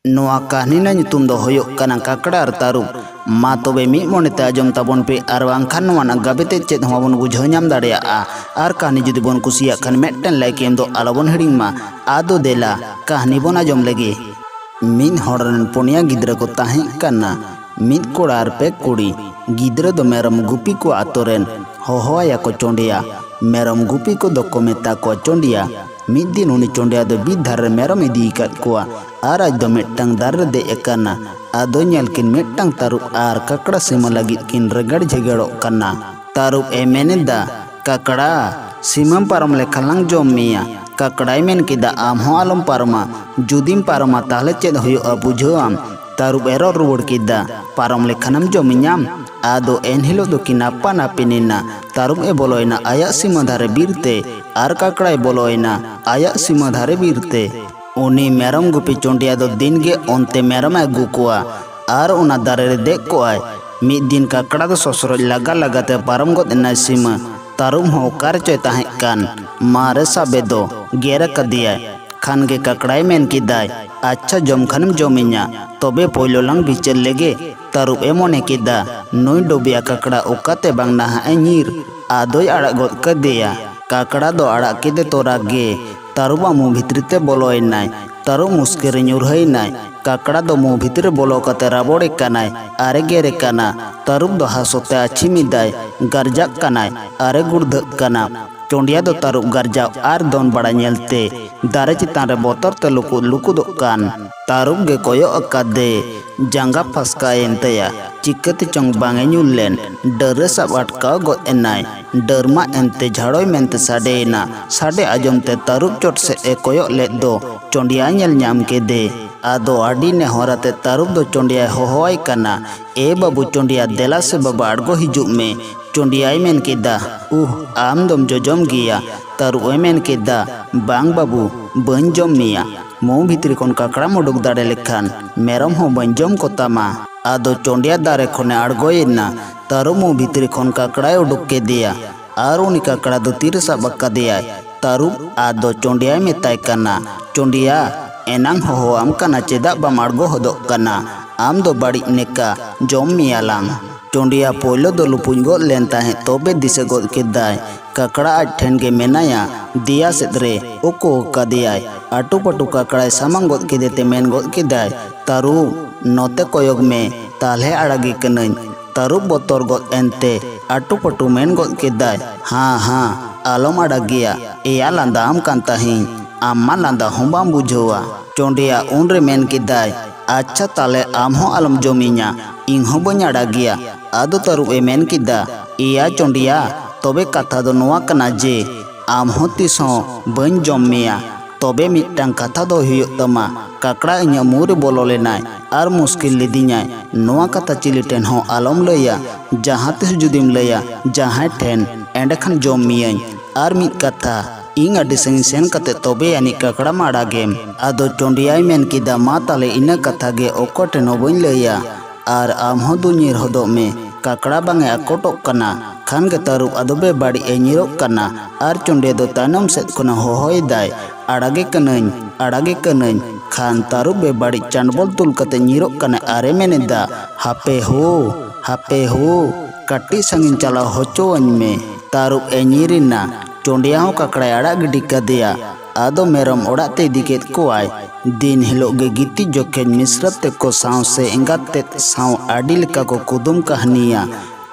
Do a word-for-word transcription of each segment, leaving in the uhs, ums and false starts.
ᱱᱚᱣᱟ ᱠᱟᱹᱦᱱᱤ ᱨᱮᱱᱟᱜ ᱧᱩᱛᱩᱢ ᱫᱚ ᱦᱩᱭᱩᱜ ᱠᱟᱱᱟ ᱠᱟᱠᱲᱟ ᱟᱨ ᱛᱟᱹᱨᱩᱵ᱾ ᱢᱟ ᱛᱚᱵᱮ ᱢᱤᱫ ᱢᱚᱱᱮᱛᱮ ᱟᱸᱡᱚᱢ ᱛᱟᱵᱚᱱ ᱯᱮ, ᱟᱨ ᱵᱟᱝᱠᱷᱟᱱ ᱱᱚᱣᱟ ᱨᱮᱱᱟᱜ ᱜᱟᱵᱮ ᱛᱮ ᱪᱮᱫ ᱦᱚᱸ ᱵᱟᱵᱚᱱ ᱵᱩᱡᱷᱟᱹᱣ ᱧᱟᱢ ᱫᱟᱲᱮᱭᱟᱜᱼᱟ᱾ ᱟᱨ ᱠᱟᱹᱦᱱᱤ ᱡᱩᱫᱤ ᱵᱚᱱ ᱠᱩᱥᱤᱭᱟᱜ ᱠᱷᱟᱱ ᱢᱤᱫᱴᱮᱱ ᱞᱟᱭᱤᱠ ᱮᱢ ᱫᱚ ᱟᱞᱚᱵᱚᱱ ᱦᱤᱲᱤᱧ ᱢᱟ᱾ ᱟᱫᱚ ᱫᱮᱞᱟ ᱠᱟᱹᱦᱱᱤ ᱵᱚᱱ ᱟᱸᱡᱚᱢ ᱞᱮᱜᱮ᱾ ᱢᱤᱫ ᱦᱚᱲ ᱨᱮᱱ ᱯᱩᱱᱭᱟ ᱜᱤᱫᱽᱨᱟᱹ ᱠᱚ ᱛᱟᱦᱮᱸ ᱠᱟᱱᱟ, ᱢᱤᱫ ᱠᱚᱲᱟ ᱟᱨ ᱯᱮ ᱠᱩᱲᱤ᱾ ᱜᱤᱫᱽᱨᱟᱹ ᱫᱚ ᱢᱮᱨᱚᱢ ᱜᱩᱯᱤ ᱠᱚ ᱟᱛᱳ ᱨᱮᱱ, ᱦᱚᱦᱚᱣᱟᱭᱟ ᱠᱚ ᱪᱚᱸᱰᱤᱭᱟ᱾ ᱢᱮᱨᱚᱢ ᱜᱩᱯᱤ ᱠᱚᱫᱚ ᱠᱚ ᱢᱮᱛᱟ ᱠᱚᱣᱟ ᱪᱚᱸᱰᱤᱭᱟ᱾ ᱢᱤᱫ ᱫᱤᱱ ᱩᱱᱤ ᱪᱚᱸᱰᱤᱭᱟ ᱫᱚ ᱵᱤᱨ ᱫᱷᱟᱨᱮ ᱨᱮ ᱢᱮᱨᱚᱢ ᱤᱫᱤ ᱟᱠᱟᱫ ᱠᱚᱣᱟ ᱟᱨ ᱟᱡ ᱫᱚ ᱢᱤᱫᱴᱟᱝ ᱫᱟᱨᱮ ᱨᱮ ᱫᱮᱡ ᱟᱠᱟᱱᱟ᱾ ᱟᱫᱚ ᱧᱮᱞ ᱠᱤᱱ ᱢᱤᱫᱴᱟᱝ ᱛᱟᱹᱨᱩᱵ ᱟᱨ ᱠᱟᱠᱲᱟ ᱥᱤᱢᱟᱹ ᱞᱟᱹᱜᱤᱫ ᱠᱤᱱ ᱨᱮᱜᱟᱲ ᱡᱷᱮᱜᱟᱲᱚᱜ ᱠᱟᱱᱟ᱾ ᱛᱟᱹᱨᱩᱵ ᱮ ᱢᱮᱱ ᱮᱫᱟ, "ᱠᱟᱠᱲᱟ, ᱥᱤᱢᱟᱹᱢ ᱯᱟᱨᱚᱢ ᱞᱮᱠᱷᱟᱱ ᱞᱟᱝ ᱡᱚᱢ ᱢᱮᱭᱟ᱾" ᱠᱟᱠᱲᱟᱭ ᱢᱮᱱ ᱠᱮᱫᱟ, "ᱟᱢ ᱦᱚᱸ ᱟᱞᱚᱢ ᱯᱟᱨᱚᱢᱟ, ᱡᱩᱫᱤᱢ ᱯᱟᱨᱚᱢᱟ ᱛᱟᱦᱞᱮ ᱪᱮᱫ ᱦᱩᱭᱩᱜᱼᱟ ᱵᱩᱡᱷᱟᱹᱣᱟᱢ?" ᱛᱟᱹᱨᱩᱵ ᱮ ᱨᱚᱲ ᱨᱩᱣᱟᱹᱲ ᱠᱮᱫᱟ, "ᱯᱟᱨᱚᱢ ᱞᱮᱠᱷᱟᱱᱮᱢ ᱡᱚᱢᱤᱧᱟᱢ?" ᱟᱫᱚ ᱮᱱᱦᱤᱞᱳᱜ ᱫᱚᱠᱤᱱ ᱟᱯᱟᱱ ᱟᱹᱯᱤᱱ ᱮᱱᱟ᱾ ᱛᱟᱹᱨᱩᱵ ᱮ ᱵᱚᱞᱚᱭᱮᱱᱟ ᱟᱭᱟᱜ ᱥᱤᱢᱟᱹ ᱫᱷᱟᱨᱮ ᱵᱤᱨ ᱛᱮ, ᱟᱨ ᱠᱟᱠᱲᱟᱭ ᱵᱚᱞᱚᱭᱮᱱᱟ ᱟᱭᱟᱜ ᱥᱤᱢᱟᱹ ᱫᱷᱟᱨᱮ ᱵᱤᱨ ᱛᱮ᱾ ᱩᱱᱤ ᱢᱮᱨᱚᱢ ᱜᱩᱯᱤ ᱪᱚᱸᱰᱤᱭᱟ ᱫᱚ ᱫᱤᱱ ᱜᱮ ᱚᱱᱛᱮ ᱢᱮᱨᱚᱢ ᱮ ᱟᱹᱜᱩ ᱠᱚᱣᱟ ᱟᱨ ᱚᱱᱟ ᱫᱟᱨᱮ ᱨᱮ ᱫᱮᱡ ᱠᱚᱜᱼᱟᱭ᱾ ᱢᱤᱫ ᱫᱤᱱ ᱠᱟᱠᱲᱟ ᱫᱚ ᱥᱚᱥᱨᱚᱡ ᱞᱟᱜᱟ ᱞᱟᱜᱟ ᱛᱮ ᱯᱟᱨᱚᱢ ᱜᱚᱫ ᱮᱱᱟᱭ ᱥᱤᱢᱟᱹ᱾ ᱛᱟᱹᱨᱩᱵ ᱦᱚᱸ ᱚᱠᱟ ᱨᱮᱪᱚᱭ ᱛᱟᱦᱮᱸ ᱠᱟᱱ, ᱢᱟᱨᱮ ᱥᱟᱵᱮ ᱫᱚ ᱜᱮᱨ ᱟᱠᱟᱫᱮᱭᱟᱭ᱾ ᱠᱷᱟᱱ ᱜᱮ ᱠᱟᱠᱲᱟᱭ ᱢᱮᱱ ᱠᱮᱫᱟᱭ, "ᱟᱪᱪᱷᱟ, ᱡᱚᱢ ᱠᱷᱟᱱᱮᱢ ᱡᱚᱢᱤᱧᱟ, ᱛᱚᱵᱮ ᱯᱳᱭᱞᱳ ᱞᱟᱝ ᱵᱤᱪᱟᱹᱨ ᱞᱮᱜᱮ᱾" ᱛᱟᱹᱨᱩᱵ ᱮ ᱢᱚᱱᱮ ᱠᱮᱫᱟ, ᱱᱩᱭ ᱰᱚᱵᱤᱭᱟ ᱠᱟᱠᱲᱟ ᱚᱠᱟᱛᱮ ᱵᱟᱝ ᱱᱟᱦᱟᱜ ᱮ ᱧᱤᱨ, ᱟᱫᱚᱭ ᱟᱲᱟᱜ ᱜᱚᱫ ᱠᱟᱫᱮᱭᱟ᱾ ᱠᱟᱠᱲᱟ ᱫᱚ ᱟᱲᱟᱜ ᱠᱮᱫᱮ ᱛᱚᱨᱟ ᱜᱮ ᱛᱟᱹᱨᱩᱵᱟᱜ ᱢᱩ ᱵᱷᱤᱛᱨᱤ ᱛᱮ ᱵᱚᱞᱚᱭᱮᱱᱟᱭ᱾ ᱛᱟᱹᱨᱩᱵ ᱢᱩᱥᱠᱤ ᱨᱮ ᱧᱩᱨᱦᱟᱹᱭᱮᱱᱟᱭ᱾ ᱠᱟᱠᱲᱟ ᱫᱚ ᱢᱩ ᱵᱷᱤᱛᱨᱤ ᱨᱮ ᱵᱚᱞᱚ ᱠᱟᱛᱮ ᱨᱟᱵᱚᱲᱮ ᱠᱟᱱᱟᱭ ᱟᱨᱮ ᱜᱮᱨᱮ ᱠᱟᱱᱟ᱾ ᱛᱟᱹᱨᱩᱵ ᱫᱚ ᱦᱟᱥᱚ ᱛᱮ ᱟᱹᱪᱷᱤᱢ ᱮᱫᱟᱭ, ᱜᱟᱨᱡᱟᱜ ᱠᱟᱱᱟᱭ ᱟᱨᱮ ᱜᱩᱲᱫᱷᱟᱹᱜ ᱠᱟᱱᱟ᱾ ᱪᱚᱸᱰᱤᱭᱟ ᱫᱚ ᱛᱟᱹᱨᱩᱵ ᱜᱟᱨᱡᱟᱣ ᱟᱨ ᱫᱚᱱ ᱵᱟᱲᱟ ᱧᱮᱞᱛᱮ ᱫᱟᱨᱮ ᱪᱮᱛᱟᱱ ᱨᱮ ᱵᱚᱛᱚᱨ ᱛᱮ ᱞᱩᱠᱩᱫ ᱞᱩᱠᱩᱫᱚᱜ ᱠᱟᱱ᱾ ᱛᱟᱹᱨᱩᱵ ᱜᱮ ᱠᱚᱭᱚᱜ ᱟᱠᱟᱫᱮ, ᱡᱟᱸᱜᱟ ᱯᱷᱟᱥᱠᱟᱭᱮᱱ ᱛᱟᱭᱟ᱾ ᱪᱤᱠᱟᱹᱛᱮ ᱪᱚᱝ ᱵᱟᱝ ᱮ ᱧᱩᱨ ᱞᱮᱱ, ᱰᱟᱹᱨ ᱨᱮ ᱥᱟᱵ ᱟᱴᱠᱟᱣ ᱜᱚᱫ ᱮᱱᱟᱭ᱾ ᱰᱟᱹᱨ ᱢᱟ ᱮᱱᱛᱮ ᱡᱷᱟᱲᱚᱭ ᱢᱮᱱᱛᱮ ᱥᱟᱰᱮᱭᱮᱱᱟ᱾ ᱥᱟᱰᱮ ᱟᱸᱡᱚᱢ ᱛᱮ ᱛᱟᱹᱨᱩᱵ ᱪᱚᱴ ᱥᱮᱫ ᱮ ᱠᱚᱭᱚᱜ ᱞᱮᱫ ᱫᱚ ᱪᱚᱸᱰᱤᱭᱟᱭ ᱧᱮᱞ ᱧᱟᱢ ᱠᱮᱫᱮ᱾ ᱟᱫᱚ ᱟᱹᱰᱤ ᱱᱮᱦᱚᱨ ᱟᱛᱮ ᱛᱟᱹᱨᱩᱵ ᱫᱚ ᱪᱚᱸᱰᱤᱭᱟᱭ ᱦᱚᱦᱚᱣᱟᱭ ᱠᱟᱱᱟ, "ᱮ ᱵᱟᱹᱵᱩ ᱪᱚᱸᱰᱤᱭᱟ, ᱫᱮᱞᱟ ᱥᱮ ᱵᱟᱵᱟ ᱟᱬᱜᱚ ᱦᱤᱡᱩᱜ ᱢᱮ᱾" ᱪᱚᱸᱰᱤᱭᱟᱭ ᱢᱮᱱ ᱠᱮᱫᱟ, "ᱩᱦ, ᱟᱢ ᱫᱚᱢ ᱡᱚᱡᱚᱢ ᱜᱮᱭᱟ᱾" ᱛᱟᱹᱨᱩᱵ ᱮ ᱢᱮᱱ ᱠᱮᱫᱟ, "ᱵᱟᱝ ᱵᱟᱹᱵᱩ, ᱵᱟᱹᱧ ᱡᱚᱢ ᱢᱮᱭᱟ᱾ ᱢᱩ ᱵᱷᱤᱛᱨᱤ ᱠᱷᱚᱱ ᱠᱟᱠᱲᱟᱢ ᱩᱰᱩᱠ ᱫᱟᱲᱮ ᱞᱮᱠᱷᱟᱱ ᱢᱮᱨᱚᱢ ᱦᱚᱸ ᱵᱟᱹᱧ ᱡᱚᱢ ᱠᱚᱛᱟᱢᱟ᱾" ᱟᱫᱚ ᱪᱚᱸᱰᱤᱭᱟ ᱫᱟᱨᱮ ᱠᱷᱚᱱᱮ ᱟᱬᱜᱚᱭᱮᱱᱟ᱾ ᱛᱟᱹᱨᱩᱵ ᱢᱩ ᱵᱷᱤᱛᱨᱤ ᱠᱷᱚᱱ ᱠᱟᱠᱲᱟᱭ ᱩᱰᱩᱠ ᱠᱮᱫᱮᱭᱟ᱾ ᱟᱨ ᱩᱱᱤ ᱠᱟᱠᱲᱟ ᱫᱚ ᱛᱤᱨᱮ ᱥᱟᱵ ᱟᱠᱟᱫᱮᱭᱟᱭ? ᱛᱟᱹᱨᱩᱵ᱾ ᱟᱫᱚ ᱪᱚᱸᱰᱤᱭᱟᱭ ᱢᱮᱛᱟᱭ ᱠᱟᱱᱟ, ᱪᱚᱸᱰᱤᱭᱟ, ᱮᱱᱟᱝ ᱦᱚᱦᱚᱣᱟᱢ ᱠᱟᱱᱟ, ᱪᱮᱫᱟᱜ ᱵᱟᱢ ᱟᱬᱜᱚ ᱦᱚᱫᱚᱜ ᱠᱟᱱᱟ? ᱟᱢ ᱫᱚ ᱵᱟᱹᱲᱤᱡ ᱱᱮᱠᱟ, ᱡᱚᱢ ᱢᱮᱭᱟᱞᱟᱝ᱾ ᱪᱚᱸᱰᱤᱭᱟ ᱯᱳᱭᱞᱳ ᱫᱚ ᱞᱩᱯᱩᱧ ᱜᱚᱫ ᱞᱮᱱ ᱛᱟᱦᱮᱸᱫ, ᱛᱚᱵᱮ ᱫᱤᱥᱟᱹ ᱜᱚᱫ ᱠᱮᱫᱟᱭ, ᱠᱟᱠᱲᱟ ᱟᱡ ᱴᱷᱮᱱ ᱜᱮ ᱢᱮᱱᱟᱭᱟ, ᱫᱮᱭᱟ ᱥᱮᱫ ᱨᱮ ᱩᱠᱩ ᱟᱠᱟᱫᱮᱭᱟᱭ᱾ ᱟᱹᱴᱩ ᱯᱟᱹᱴᱩ ᱠᱟᱠᱲᱟᱭ ᱥᱟᱢᱟᱝ ᱜᱚᱫ ᱠᱮᱫᱮ ᱛᱮ ᱢᱮᱱ ᱜᱚᱫ ᱠᱮᱫᱟᱭ, ᱛᱟᱹᱨᱩᱵ, ᱱᱚᱛᱮ ᱠᱚᱭᱚᱜ ᱢᱮ, ᱛᱟᱦᱞᱮ ᱟᱲᱟᱜᱮ ᱠᱟᱹᱱᱟᱹᱧ᱾ ᱛᱟᱹᱨᱩᱵ ᱵᱚᱛᱚᱨ ᱜᱚᱫ ᱮᱱᱛᱮ ᱟᱹᱴᱩ ᱯᱟᱹᱴᱩ ᱢᱮᱱ ᱜᱚᱫ ᱠᱮᱫᱟᱭ, ᱦᱟᱸ ᱦᱟᱸ, ᱟᱞᱚᱢ ᱟᱲᱟᱜᱮᱭᱟ, ᱮᱭᱟ ᱞᱟᱸᱫᱟᱣᱟᱢ ᱠᱟᱱ ᱛᱟᱦᱮᱸᱧ, ᱟᱢ ᱢᱟ ᱞᱟᱸᱫᱟ ᱦᱚᱸ ᱵᱟᱢ ᱵᱩᱡᱷᱟᱹᱣᱟ᱾ ᱪᱚᱸᱰᱤᱭᱟ ᱩᱱᱨᱮ ᱢᱮᱱ ᱠᱮᱫᱟᱭ, ᱟᱪᱪᱷᱟ ᱛᱟᱦᱞᱮ ᱟᱢ ᱦᱚᱸ ᱟᱞᱚᱢ ᱡᱚᱢᱤᱧᱟ, ᱤᱧ ᱦᱚᱸ ᱵᱟᱹᱧ ᱟᱲᱟᱜᱮᱭᱟ᱾ ᱟᱫᱚ ᱛᱟᱹᱨᱩᱵ ᱮ ᱢᱮᱱ ᱠᱮᱫᱟ, ᱮᱭᱟ ᱪᱚᱸᱰᱤᱭᱟ, ᱛᱚᱵᱮ ᱠᱟᱛᱷᱟ ᱫᱚ ᱱᱚᱣᱟ ᱠᱟᱱᱟ ᱡᱮ ᱟᱢ ᱦᱚᱸ ᱛᱤᱥ ᱦᱚᱸ ᱵᱟᱹᱧ ᱡᱚᱢ ᱢᱮᱭᱟ᱾ ᱛᱚᱵᱮ ᱢᱤᱫᱴᱟᱝ ᱠᱟᱛᱷᱟ ᱫᱚᱦᱚᱭ ᱦᱩᱭᱩᱜ ᱛᱟᱢᱟ, ᱠᱟᱠᱲᱟ ᱤᱧᱟᱹᱜ ᱢᱩ ᱨᱮ ᱵᱚᱞᱚ ᱞᱮᱱᱟᱭ ᱟᱨ ᱢᱩᱥᱠᱤᱞ ᱞᱤᱫᱤᱧᱟᱭ, ᱱᱚᱣᱟ ᱠᱟᱛᱷᱟ ᱪᱤᱞᱤ ᱴᱷᱮᱱ ᱦᱚᱸ ᱟᱞᱚᱢ ᱞᱟᱹᱭᱟ᱾ ᱡᱟᱦᱟᱸ ᱛᱤᱥ ᱡᱩᱫᱤᱢ ᱞᱟᱹᱭᱟ ᱡᱟᱦᱟᱸᱭ ᱴᱷᱮᱱ, ᱮᱸᱰᱮᱠᱷᱟᱱ ᱡᱚᱢ ᱢᱤᱭᱟᱹᱧ᱾ ᱟᱨ ᱢᱤᱫ ᱠᱟᱛᱷᱟ, ᱤᱧ ᱟᱹᱰᱤ ᱥᱟᱺᱜᱤᱧ ᱥᱮᱱ ᱠᱟᱛᱮ ᱛᱚᱵᱮ ᱟᱹᱱᱤᱡ ᱠᱟᱠᱲᱟᱢ ᱟᱲᱟᱜᱮᱢ᱾ ᱟᱫᱚ ᱪᱚᱸᱰᱤᱭᱟᱭ ᱢᱮᱱ ᱠᱮᱫᱟ, ᱢᱟ ᱛᱟᱦᱞᱮ ᱤᱱᱟᱹ ᱠᱟᱛᱷᱟ ᱜᱮ, ᱚᱠᱚᱭ ᱴᱷᱮᱱ ᱦᱚᱸ ᱵᱟᱹᱧ ᱞᱟᱹᱭᱟ᱾ ᱟᱨ ᱟᱢ ᱦᱚᱸ ᱫᱩ ᱧᱤᱨ ᱦᱚᱫᱚᱜ ᱢᱮ, ᱠᱟᱠᱲᱟ ᱵᱟᱝ ᱮ ᱟᱠᱚᱴᱚᱜ ᱠᱟᱱᱟ᱾ ᱠᱷᱟᱱ ᱜᱮ ᱛᱟᱹᱨᱩᱵ ᱟᱫᱚ ᱵᱮᱵᱟᱹᱲᱤᱡ ᱮ ᱧᱤᱨᱚᱜ ᱠᱟᱱᱟ᱾ ᱟᱨ ᱪᱚᱸᱰᱤᱭᱟ ᱫᱚ ᱛᱟᱭᱱᱚᱢ ᱥᱮᱫ ᱠᱷᱚᱱᱮ ᱦᱚᱦᱚᱭᱮᱫᱟᱭ, ᱟᱲᱟᱜᱮ ᱠᱟᱹᱱᱟᱹᱧ, ᱟᱲᱟᱜᱮ ᱠᱟᱹᱱᱟᱹᱧ᱾ ᱠᱷᱟᱱ ᱛᱟᱹᱨᱩᱵ ᱵᱮᱵᱟᱹᱲᱤᱡ ᱪᱟᱸᱰᱵᱚᱞ ᱛᱩᱞ ᱠᱟᱛᱮ ᱧᱤᱨᱚᱜ ᱠᱟᱱᱟ ᱟᱨᱮ ᱢᱮᱱᱮᱫᱟ, ᱦᱟᱯᱮ ᱦᱳ, ᱦᱟᱯᱮ ᱦᱳ, ᱠᱟᱹᱴᱤᱡ ᱥᱟᱺᱜᱤᱧ ᱪᱟᱞᱟᱣ ᱦᱚᱪᱚᱣᱟᱹᱧ ᱢᱮ᱾ ᱛᱟᱹᱨᱩᱵ ᱮ ᱧᱤᱨ ᱮᱱᱟ᱾ ᱪᱚᱸᱰᱤᱭᱟ ᱦᱚᱸ ᱠᱟᱠᱲᱟᱭ ᱟᱲᱟᱜ ᱜᱤᱰᱤ ᱠᱟᱫᱮᱭᱟ᱾ ᱟᱫᱚ ᱢᱮᱨᱚᱢ ᱚᱲᱟᱜ ᱛᱮ ᱤᱫᱤ ᱠᱮᱫ ᱠᱚᱣᱟᱭ᱾ ᱫᱤᱱ ᱦᱤᱞᱳᱜ ᱜᱮ ᱜᱤᱛᱤᱡ ᱡᱚᱠᱷᱮᱡ ᱢᱤᱥᱨᱟ ᱛᱮᱠᱚ ᱥᱟᱶ ᱥᱮ ᱮᱸᱜᱟᱛ ᱛᱮᱫ ᱥᱟᱶ ᱟᱹᱰᱤ ᱞᱮᱠᱟ ᱠᱚ ᱠᱩᱫᱩᱢ ᱠᱟᱹᱦᱱᱤᱭᱟ᱾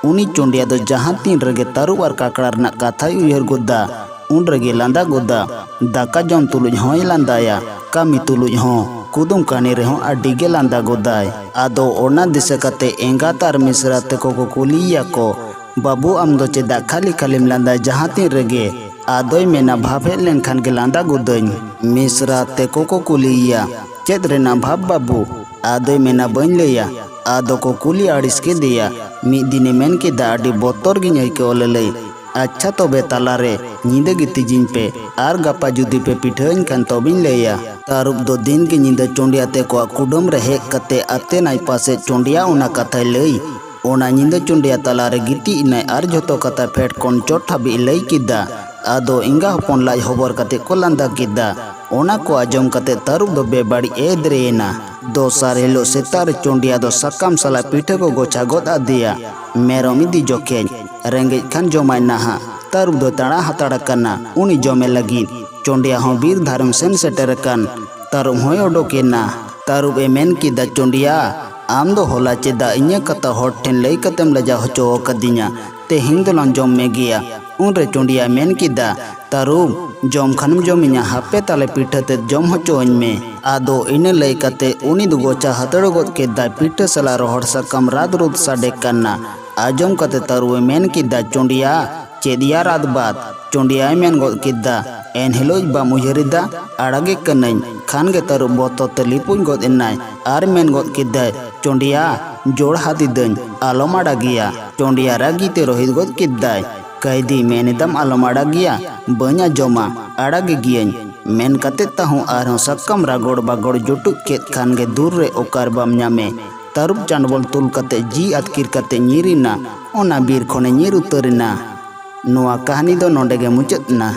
ᱩᱱᱤ ᱪᱚᱸᱰᱤᱭᱟ ᱫᱚ ᱡᱟᱦᱟᱸ ᱛᱤᱱ ᱨᱮᱜᱮ ᱛᱟᱹᱨᱩᱵ ᱟᱨ ᱠᱟᱠᱲᱟ ᱨᱮᱱᱟᱜ ᱠᱟᱛᱷᱟᱭ ᱩᱭᱦᱟᱹᱨ ᱜᱚᱫᱟ, ᱩᱱ ᱨᱮᱜᱮ ᱞᱟᱸᱫᱟ ᱜᱚᱫᱟ᱾ ᱫᱟᱠᱟ ᱡᱚᱢ ᱛᱩᱞᱩᱡ ᱦᱚᱸᱭ ᱞᱟᱸᱫᱟᱭᱟ, ᱠᱟᱹᱢᱤ ᱛᱩᱞᱩᱡ ᱦᱚᱸ, ᱠᱩᱫᱩᱢ ᱠᱟᱹᱦᱱᱤ ᱨᱮᱦᱚᱸ ᱟᱹᱰᱤ ᱜᱮ ᱞᱟᱸᱫᱟ ᱜᱚᱫᱟᱭ᱾ ᱟᱫᱚ ᱚᱱᱟ ᱫᱤᱥᱟᱹ ᱠᱟᱛᱮ ᱮᱸᱜᱟᱛ ᱟᱨ ᱢᱤᱥᱨᱟ ᱛᱮᱠᱚ ᱠᱚ ᱠᱩᱞᱤᱭᱮᱭᱟ ᱠᱚ, ᱵᱟᱹᱵᱩ, ᱟᱢ ᱫᱚ ᱪᱮᱫᱟᱜ ᱠᱷᱟᱹᱞᱤ ᱠᱷᱟᱹᱞᱤᱢ ᱞᱟᱸᱫᱟᱭᱟ ᱡᱟᱦᱟᱸ ᱛᱤᱱ ᱨᱮᱜᱮ? ᱟᱫᱚᱭ ᱢᱮᱱᱟ, ᱵᱷᱟᱵᱽ ᱦᱮᱡ ᱞᱮᱱᱠᱷᱟᱱ ᱜᱮ ᱞᱟᱸᱫᱟ ᱜᱚᱫᱟᱹᱧ᱾ ᱢᱤᱥᱨᱟ ᱛᱮᱠᱚ ᱠᱚ ᱠᱩᱞᱤᱭᱮᱭᱟ, ᱪᱮᱫ ᱨᱮᱱᱟᱜ ᱵᱷᱟᱵᱽ ᱵᱟᱹᱵᱩ? ᱟᱫᱚᱭ ᱢᱮᱱᱟ, ᱵᱟᱹᱧ ᱞᱟᱹᱭᱟ᱾ ᱟᱫᱚ ᱠᱚ ᱠᱩᱞᱤ ᱟᱹᱲᱤᱥ ᱠᱮᱫᱮᱭᱟ᱾ ᱢᱤᱫ ᱫᱤᱱᱮ ᱢᱮᱱ ᱠᱮᱫᱟ, ᱟᱹᱰᱤ ᱵᱚᱛᱚᱨ ᱜᱤᱧ ᱟᱹᱭᱠᱟᱹᱣ ᱞᱟᱹᱞᱟᱹᱭ᱾ ᱟᱪᱪᱷᱟ ᱛᱚᱵᱮ ᱛᱟᱞᱟᱨᱮ ᱧᱤᱫᱟᱹ ᱜᱤᱛᱤᱡᱤᱧ ᱯᱮ, ᱟᱨ ᱜᱟᱯᱟ ᱡᱩᱫᱤ ᱯᱮ ᱯᱤᱴᱷᱟᱹᱣᱟᱹᱧ ᱠᱷᱟᱱ ᱛᱚᱵᱮᱧ ᱞᱟᱹᱭᱟ᱾ ᱛᱟᱹᱨᱩᱵ ᱫᱚ ᱫᱤᱱ ᱜᱮ ᱧᱤᱫᱟᱹ ᱪᱚᱸᱰᱤᱭᱟ ᱛᱮᱠᱚᱣᱟᱜ ᱠᱩᱰᱟᱹᱢ ᱨᱮ ᱦᱮᱡ ᱠᱟᱛᱮ ᱟᱛᱮᱱᱟᱭ ᱯᱟᱥᱮᱡ ᱪᱚᱸᱰᱤᱭᱟ ᱚᱱᱟ ᱠᱟᱛᱷᱟᱭ ᱞᱟᱹᱭ᱾ ᱚᱱᱟ ᱧᱤᱫᱟᱹ ᱪᱚᱸᱰᱤᱭᱟ ᱛᱟᱞᱟᱨᱮ ᱜᱤᱛᱤᱡ ᱮᱱᱟᱭ ᱟᱨ ᱡᱷᱚᱛᱚ ᱠᱟᱛᱷᱟ ᱯᱷᱮᱰ ᱠᱷᱚᱱ ᱪᱚᱴ ᱦᱟᱹᱵᱤᱡ ᱞᱟᱹᱭ ᱠᱮᱫᱟ᱾ ᱟᱫᱚ ᱮᱸᱜᱟ ᱦᱚᱯᱚᱱ ᱞᱟᱡ ᱦᱚᱵᱚᱨ ᱠᱟᱛᱮ ᱠᱚ ᱞᱟᱸᱫᱟ ᱠᱮᱫᱟ᱾ ᱚᱱᱟ ᱠᱚ ᱟᱸᱡᱚᱢ ᱠᱟᱛᱮ ᱛᱟᱹᱨᱩᱵ ᱫᱚ ᱵᱮᱵᱟᱹᱲᱤᱡ ᱮ ᱫᱨᱮᱭᱮᱱᱟ᱾ ᱫᱚᱥᱟᱨ ᱦᱤᱞᱳᱜ ᱥᱮᱛᱟᱜ ᱨᱮ ᱪᱚᱸᱰᱤᱭᱟ ᱫᱚ ᱥᱟᱠᱟᱢ ᱥᱟᱞᱟᱜ ᱯᱤᱴᱷᱟᱹ ᱠᱚ ᱜᱚᱪᱷᱟ ᱜᱚᱫ ᱟᱫᱮᱭᱟ᱾ ᱢᱮᱨᱚᱢ ᱤᱫᱤ ᱡᱚᱠᱷᱮᱡ ᱨᱮᱸᱜᱮᱡ ᱠᱷᱟᱱ ᱡᱚᱢᱟᱭ ᱱᱟᱦᱟᱜ᱾ ᱛᱟᱹᱨᱩᱵ ᱫᱚ ᱛᱟᱲᱟ ᱦᱟᱛᱟᱲ ᱟᱠᱟᱱᱟ ᱩᱱᱤ ᱡᱚᱢᱮ ᱞᱟᱹᱜᱤᱫ᱾ ᱪᱚᱸᱰᱤᱭᱟ ᱦᱚᱸ ᱵᱤᱨ ᱫᱷᱟᱨᱮᱢ ᱥᱮᱱ ᱥᱮᱴᱮᱨ ᱟᱠᱟᱱ᱾ ᱛᱟᱹᱨᱩᱵ ᱦᱚᱸᱭ ᱚᱰᱚᱠ ᱮᱱᱟ᱾ ᱛᱟᱹᱨᱩᱵ ᱮ ᱢᱮᱱ ᱠᱮᱫᱟ, "ᱪᱚᱸᱰᱤᱭᱟ, ᱟᱢ ᱫᱚ ᱦᱚᱞᱟ ᱪᱮᱫᱟᱜ ᱤᱧᱟᱹᱜ ᱠᱟᱛᱷᱟ ᱦᱚᱲ ᱴᱷᱮᱱ ᱞᱟᱹᱭ ᱠᱟᱛᱮᱢ ᱞᱟᱡᱟᱣ ᱦᱚᱪᱚ ᱟᱠᱟᱫᱤᱧᱟ? ᱛᱮᱦᱮᱧ ᱫᱚᱞᱟᱝ ᱡᱚᱢ ᱢᱮ ᱜᱮᱭᱟ᱾" ᱩᱱᱨᱮ ᱪᱚᱸᱰᱤᱭᱟ ᱢᱮᱱ ᱠᱮᱫᱟ, "ᱛᱟᱹᱨᱩᱵ, ᱡᱚᱢ ᱠᱷᱟᱱᱮᱢ ᱡᱚᱢᱤᱧᱟ, ᱦᱟᱯᱮ ᱛᱟᱞᱮ ᱯᱤᱴᱷᱟᱹ ᱛᱮᱫ ᱡᱚᱢ ᱦᱚᱪᱚᱣᱟᱹᱧ ᱢᱮ᱾" ᱟᱫᱚ ᱤᱱᱟᱹ ᱞᱟᱹᱭ ᱠᱟᱛᱮ ᱩᱱᱤ ᱫᱚ ᱜᱚᱪᱷᱟ ᱦᱟᱹᱛᱲᱟᱹᱣ ᱜᱚᱫ ᱠᱮᱫᱟᱭ ᱯᱤᱴᱷᱟᱹ ᱥᱟᱞᱟᱜ ᱨᱚᱦᱚᱲ ᱥᱟᱠᱟᱢ ᱨᱟᱫ ᱨᱩᱫ ᱥᱟᱰᱮ ᱠᱟᱱᱟ᱾ ᱟᱸᱡᱚᱢ ᱠᱟᱛᱮ ᱛᱟᱹᱨᱩᱵ ᱮ ᱢᱮᱱ ᱠᱮᱫᱟ, "ᱪᱚᱸᱰᱤᱭᱟ, ᱪᱮᱫ ᱭᱟ ᱨᱟᱫ ᱵᱟᱫ?" ᱪᱚᱸᱰᱤᱭᱟᱭ ᱢᱮᱱ ᱜᱚᱫ ᱠᱮᱫᱟ, "ᱮᱱ ᱦᱤᱞᱳᱜ ᱵᱟᱢ ᱩᱭᱦᱟᱹᱨ ᱮᱫᱟ? ᱟᱲᱟᱜᱮ ᱠᱟᱹᱱᱟᱹᱧ᱾" ᱠᱷᱟᱱ ᱜᱮ ᱛᱟᱹᱨᱩᱵ ᱵᱚᱛᱚᱨ ᱛᱮ ᱞᱤᱯᱩᱡ ᱜᱚᱫ ᱮᱱᱟᱭ ᱟᱨ ᱢᱮᱱ ᱜᱚᱫ ᱠᱮᱫᱟᱭ, "ᱪᱚᱸᱰᱤᱭᱟ, ᱡᱳᱲ ᱦᱟᱹᱛᱤ ᱫᱟᱹᱧ, ᱟᱞᱚᱢ ᱟᱲᱟᱜᱮᱭᱟ᱾" ᱪᱚᱸᱰᱤᱭᱟ ᱨᱟᱹᱜᱤ ᱛᱮ ᱨᱳᱦᱤᱛ ᱜᱚᱫ ᱠᱮᱫᱟᱭ, "ᱠᱟᱹᱭᱫᱤ, ᱢᱮᱱ ᱮᱫᱟᱢ ᱟᱞᱚᱢ ᱟᱲᱟᱜᱮᱭᱟ? ᱵᱟᱹᱧ ᱟᱸᱡᱚᱢᱟ, ᱟᱲᱟᱜᱮ ᱜᱤᱭᱟᱹᱧ᱾" ᱢᱮᱱ ᱠᱟᱛᱮ ᱛᱟᱹᱦᱩ ᱟᱨᱦᱚᱸ ᱥᱟᱠᱟᱢ ᱨᱟᱜᱚᱲ ᱵᱟᱜᱚᱲ ᱡᱩᱴᱩᱡ ᱠᱮᱫ ᱠᱷᱟᱱ ᱜᱮ ᱫᱩᱨ ᱨᱮ ᱚᱠᱟᱨ ᱵᱟᱢ ᱧᱟᱢᱮ᱾ ᱛᱟᱹᱨᱩᱵ ᱪᱟᱸᱰᱵᱚᱞ ᱛᱩᱞ ᱠᱟᱛᱮ ᱡᱤ ᱟᱹᱛᱠᱤᱨ ᱠᱟᱛᱮ ᱧᱤᱨ ᱮᱱᱟ᱾ ᱚᱱᱟ ᱵᱤᱨ ᱠᱷᱚᱱᱮ ᱧᱤᱨ ᱩᱛᱟᱹᱨ ᱮᱱᱟ᱾ ᱱᱚᱣᱟ ᱠᱟᱹᱦᱱᱤ ᱫᱚ ᱱᱚᱰᱮ ᱜᱮ ᱢᱩᱪᱟᱹᱫ ᱮᱱᱟ᱾